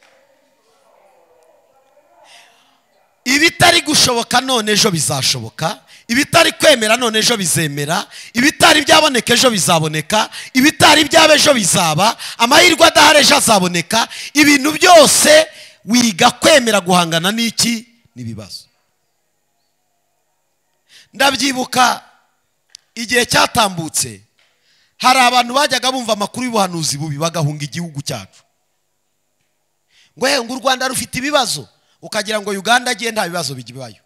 Speaker 1: Ibitari gushoboka none ejo bizashoboka, ibitari kwemera none ejo bizemera, ibitari byaboneka ejo bizaboneka, ibitari byaba ejo bizaba, amahirwe adahari ejo azaboneka. Ibintu byose wiga kwemera guhangana n'iki? N'ibibazo. Ndabyibuka igihe cyatambutse, hari abantu bajyaga bumva amakuru y'ubuhanuzi bubi bagahunga igihugu cyacu. Ngo ngo u Rwanda rufite ibibazo, ukagira ngo Uganda agiye nta bibazo bigibayo.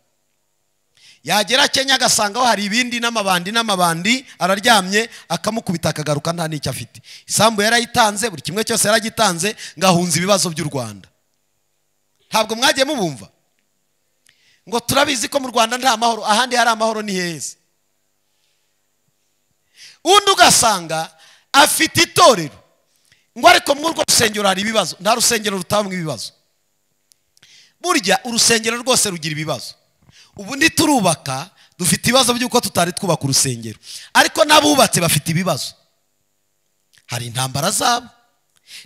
Speaker 1: Yagera Kenya agasanga hari ibindi n'amabandi n'amabandi, araryamye akamukubita akagaruka nta n'icyo afite. Isambu yarayitanze, buri kimwe cyose yaragitanze, ngahunza ibibazo by'u Rwanda. Ntabwo mwagiye mubumva ngo turabizi ko mu Rwanda nta mahoro, ahandi hari amahoro ni heza. Undi ugasanga afite itorero ngo ariko muri urwo rusengero hari ibibazo. Nta rusengero rutabamo ibibazo. Burya urusengero rwose rugira ibibazo. Ubu ntiturubaka, dufite ibibazo by'uko tutari twubaka urusengero, ariko n'abubatse bafite ibibazo. Hari intambara zabo,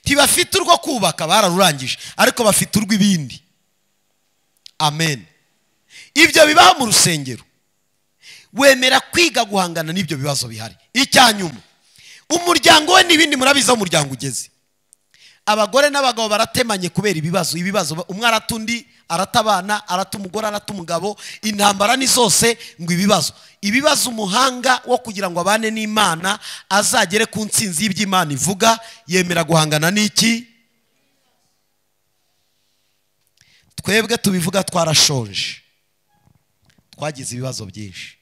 Speaker 1: ntibafite urwo kubaka bararurangije, ariko bafite urw'ibindi. Amen. Ibyo bibaho mu rusengero. Wemera kwiga guhangana n'ibyo bibazo bihari. Icyanyuma, umuryango we n'ibindi murabizi aho umuryango ugeze. Abagore n'abagabo baratemanye kubera ibibazo, ibibazo umwe aratundi, aratabana, arata umugore, arata umugabo, intambara ni zose ngo ibibazo. Ibibazo umuhanga wo kugira ngo abane n'Imana azagere ku ntsinzi y'iby'Imana ivuga, yemera guhangana n'iki? Twebwe tubivuga twarashonje, twagize ibibazo byinshi,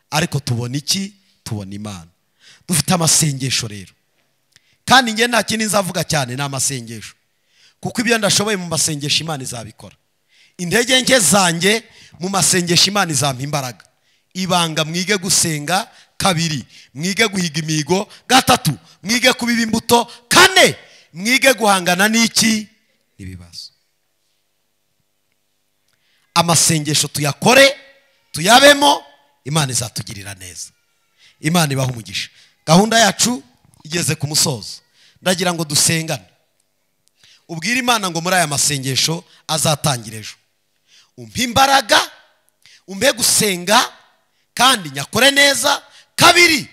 Speaker 1: ariko tubona iki? Tubona Imana. Dufite amasengesho rero. Kandi nge nta kindi nzavuga cyane, ni amasengesho. Kuko ibyo ndashoboye mu masengesho Imana izabikora. Intege nke zanjye mu masengesho Imana izampa imbaraga. Ibanga, mwige gusenga. Kabiri, mwige guhiga imihigo. Gatatu, mwige kubiba imbuto. Kane, mwige guhangana n'iki? N'ibibazo. Amasengesho tuyakore, tuyabemo, Imana izatugirira neza. Imana ibaha umugisha. Gahunda yacu igeze ku musozo. Ndagira ngo dusengane. Ubwire Imana ngo muri aya masengesho azatangira ejo, umpe imbaraga, umpe gusenga kandi nyakore neza. Kabiri,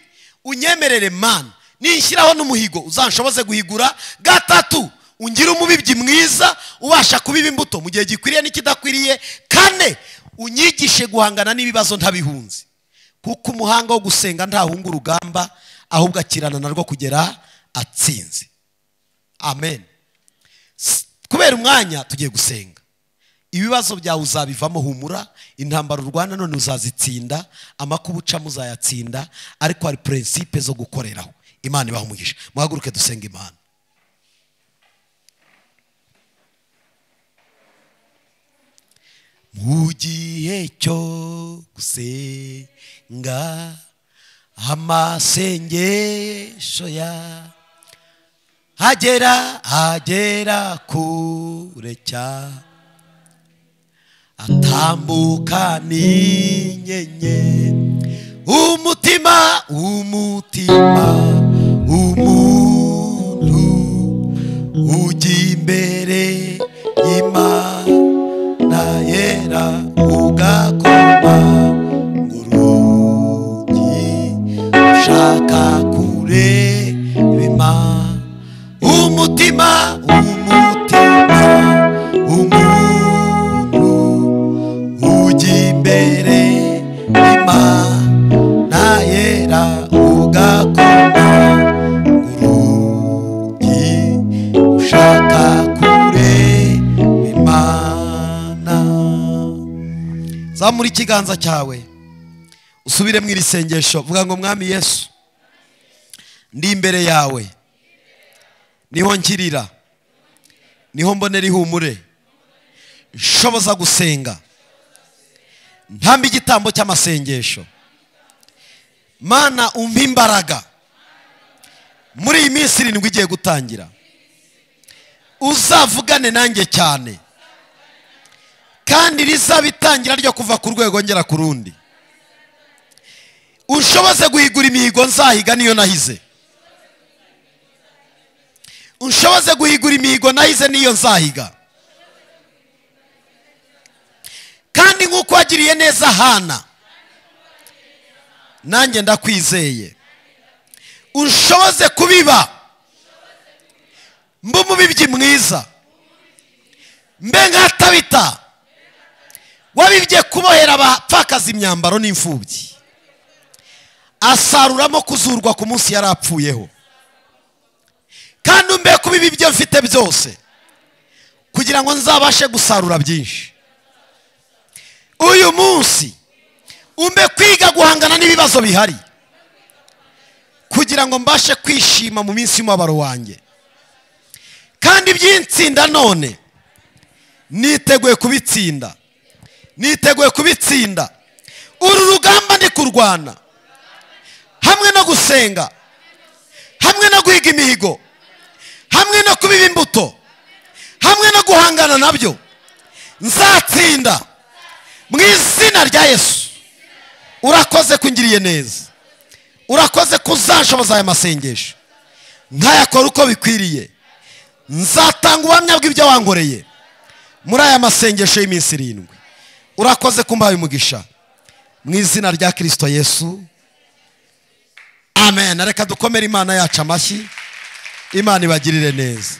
Speaker 1: unyemerere Mana nishyiraho n'umuhigo uzanshoboze guhigura. Gatatu, ungire umubibyi mwiza ubasha kubiba imbuto mu gihe gikwiriye n'ikidakwiriye. Kane, unyigishe guhangana n'ibibazo ntabihunze, kuko umuhanga wo gusenga ntahunga urugamba, ahubwo akirana narwo kugera atsinze. Amen. Kubera umwanya tugiye gusenga. Ibibazo byawe uzabivamo, humura. Intambara urwana none uzazitsinda, amakuba ucamo uzayatsinda, ariko hari principe zo gukoreraho. Imana ibaha umugisha. Muhaguruke dusenga Imana. Mu gihe cyo gusenga amasengesho ya agera kure cyane, atambuka n'inyenyeri. Umutima umuntu ujya imbere y'Imana yera, ugakoma urugi ushaka kureba Imana. Umutima umuntu ujya imbere y'Imana yera, ugakoma urugi ushaka kureba Imana. Zamura ikiganza cyawe usubire mu iri sengesho, vuga ngo Mwami Yesu, ndi imbere yawe, niho nkirira, niho mbonera ihumure, nshoboza gusenga, ntambe igitambo cy'amasengesho. Mana umpe imbaraga muri iyi minsi 7 igiye gutangira, uzavugane nanjye cyane, kandi rizaba itangira ryo kuva ku rwego ngera ku rundi. Unshoboze guhigura imihigo nzahiga niyo nahize. Unshoboze guhigura imihigo nahize niyo nzahiga. Kandi nk'uko wagiriye neza Hana, nanjye ndakwizeye. Unshoboze kubiba, mbe umubibyi mwiza, mbe nka Tabita wabibye kubohera abapfakazi imyambaro n'imfubyi, asaruramo kuzurwa ku munsi yarapfuyeho. Kandi umbe kubiba ibyo mfite byose kugira ngo nzabashe gusarura byinshi. Uyu munsi Umbe kwiga guhangana n'ibibazo bihari kugira ngo mbashe kwishima mu minsi y'umubabaro wanjye. Kandi by'insinda none niteguye kubitsinda, niteguye kubitsinda. Uru rugamba ndi kurwana hamwe no gusenga, hamwe no guhiga imihigo, hamwe no kubiba imbuto, hamwe no guhangana nabyo, nzatsinda mu izina rya Yesu. Urakoze kungiriye neza, urakoze kuzanshoboza aya masengesho nkayakora uko bikwiriye. Nzatanga ubuhamya bw'ibyo wankoreye muri aya masengesho y'iminsi 7. Urakoze kumpaye umugisha mu izina rya Kristo Yesu, amen. Reka dukomere Imana yacu amashyi. Imana ibagirire neza.